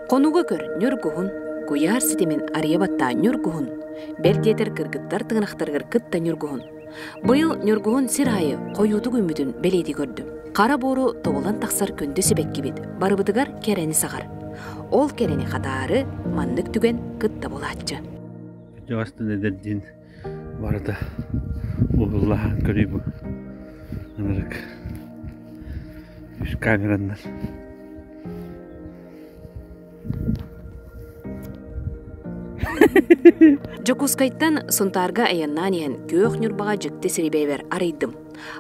Хонуга көр Ньургуһун, куйаар ситимин арыйа баттаа Ньургуһун, бэл диэтэр кыргыттар тыҥырахтарыгар кытта Ньургуһун. Быйыл Ньургуһун сир аайы хойуутук үүммүтүн бэлиэтии көрдүм. Хара буору тобулан тахсар күндү сибэккибит барыбытыгар кэрэни саҕар. Ол кэрэни хатаары маннык түгэн кытта булааччы. Кырдьаҕастан эдэрдиин барыта уһуллаһан көрүү бу ынырык үс камераннар. Дьокуускайтан Сунтаарга айаннаан иһэн Күөх Ньурбаҕа дьикти сири бэйэбэр арыйдым.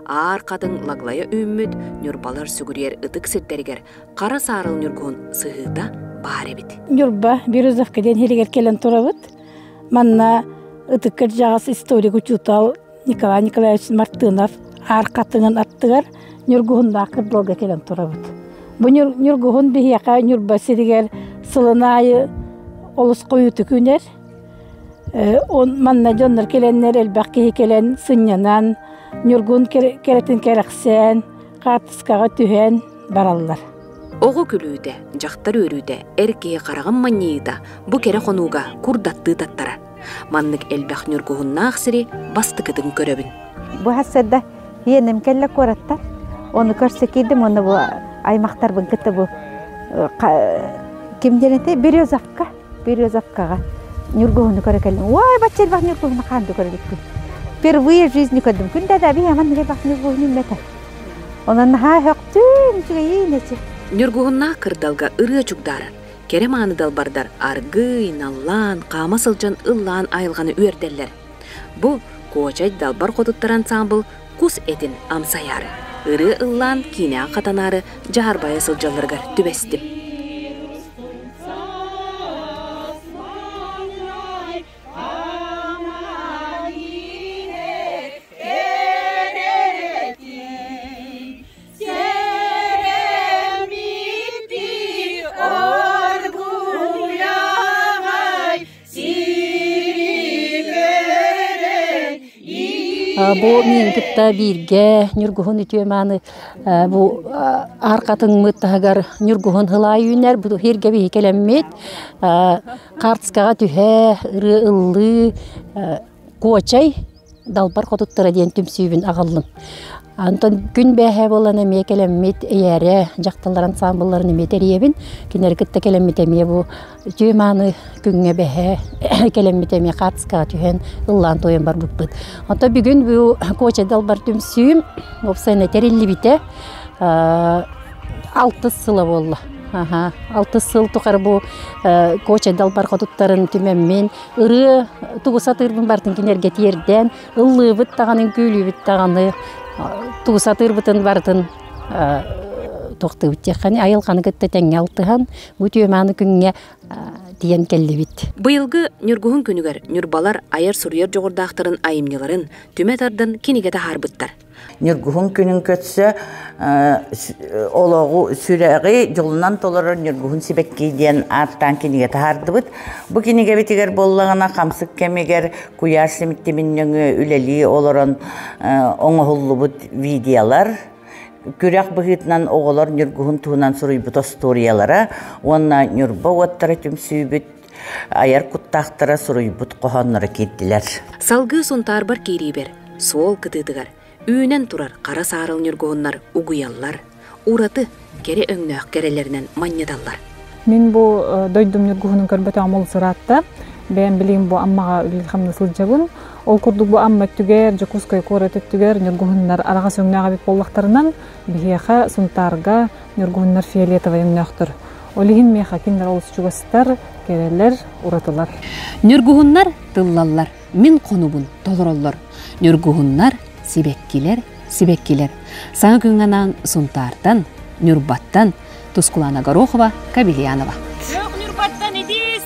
Аар хатыҥ лаглайа үүммүт ньурбалар сүгүрүйэр ытык сирдэригэр хара саарыл ньургуһун сыһыыта баар эбит. Ньурба Березовка диэн иһигэр кэлэн турабыт. Манна ытык кырдьаҕас историк учуутал Николай Николаевич Мартынов аар хатыҥын аттыгар Ньургуһуннаах кырдалга кэлэн турабыт. Бу Ньургуһун биһиэхэ Ньурба сиригэр сылын аайы олус хойутук үүнэр. Манна дьоннор кэлэннэр элбэх киһи кэлэн сынньанан, Ньургун кэрэтин кэрэхсээн, хаартыскаҕа түһэн бараллар. Оҕо күлүүтэ, дьахтар үөрүүтэ, эр киһи хараҕын манньыйыыта бу кэрэ хонууга курдаттыы таттара. Маннык элбэх ньургуһуннаах сири бастакытын көрөбүн. Бу сарсыарда ийэним кэллэ куораттан. Ону көрсө киирдим уонна бу аймахтарбын кытта бу ким диэн этэй Березовка Березовкаҕа ньургуһуну көрө кэллим. Ой, бачча элбэх ньургуһуну хаанды көрө иликпин. Впервые в жизни көрдүм. Күндэ да биһи аман элбэх ньургуһуну үммэтэ. Онон наһаа өһөхтүм, үчүгэйиин эчи. Ньургуһуннаах кырдалга ырыа чугдаарар. Кэрэ мааны далбардар аргыый, наллаан, хаама сылдьан ыллаан айылҕаны үөрдэллэр. Бу Куочай далбар хотуттар ансаамбыл кус этин амсайаары, ырыа ыллаан киинэҕэ хатанаары дьаарбайа сылдьалларыгар түбэстим. Бу миин кытта бииргэ Ньургуһун үтүө мааны бу аар хатыҥмыт таһыгар Ньургуһун һылаай үүнэр бу иһиргэ биһи кэлэммит хаартыскаҕа түһэ ырыа ыллыы Куочай Далбар хотуттара диэн түмсүүбүн аҕаллым. Онтон күн бээһээ буолан эмиэ кэлэммит эйээрэ дьахталлар ансаамбылларын эмиэ тэрийэбин. Кинилэри кытта кэлэммит эмиэ бу үтүө мааны күҥҥэ бэһээ кэлэммит эмиэ хаартыскаҕа түһэн ыллаан туойан барбыппыт. Онтон бүгүн бу Куочай Далбар түмсүүм уопсайынан тэриллибитэ алтыс сыла буолла. Алтыс сыл тухары бу Куочай Далбар хотуттарын түмэммин ырыа тугу сатыырбын барытын кинилэргэ тиэрдэн, ыллыыбыт даҕаны, үҥкүүлүүбүт даҕаны, тугу сатыырбытын барытын туохтуубут диэххэ айылҕаны кытта тэҥҥэ алтыһан, бу үтүө-мааны күҥҥэ тиийэн кэллибит. Быйылгы Ньургуһун күнүгэр ньурбалар айар-суруйар дьоҕурдаахтарын айымньыларын түмэ тардан кинигэ таһаарбыттар. Ньургуһун күнүн көрсө олоҕу сүрэҕи дьолунан толорор Ньургуһун сибэкки диэн ааттаан кинигэ таһаардыбыт. Бу кинигэбитигэр буоллаҕына хамсык кэмигэр куйаар симиттимин нөҥүө үлэлии олорон оҥоһуллубут видеолар, күрэх быһыытынан оҕолор Ньургуһун туһунан суруйбут остуоруйалара уонна Ньурба уоттара түмсүүбүт айар куттаахтара суруйбут хоһоонноро киирдилэр. Салгыы Сунтаарбар киириибэр суол кытыытыгар үүнэн турар хара саарыл ньургуһуннар угуйаллар, ураты кэрэ өҥнөөх кэрэлэринэн манньыталлар. Мин бу дойдум ньургуһунун көрбөтөҕүм олус ыраатта. Бэйэм билигин бу Аммаҕа үлэлии-хамныы сылдьабын. Ол курдук бу Амма өттүгэр, Дьокуускай куорат өттүгэр ньургуһуннар араҕас өҥнөөх эбит буоллахтарынан, биһиэхэ Сунтаарга ньургуһуннар фиолетовай өҥнөөхтөр. Ол иһин миэхэ кинилэр олус чугастар, кэрэлэр, уратылар. Ньургуһуннар тыллаллар, мин хонубун толороллор. Ньургуһуннар, сибэккилэр, сибэккилэр. Саҥа күҥҥэ анаан Сунтаартан, Ньурбаттан Тускулана Горохова, Кабельянова. Ньурбаттан итии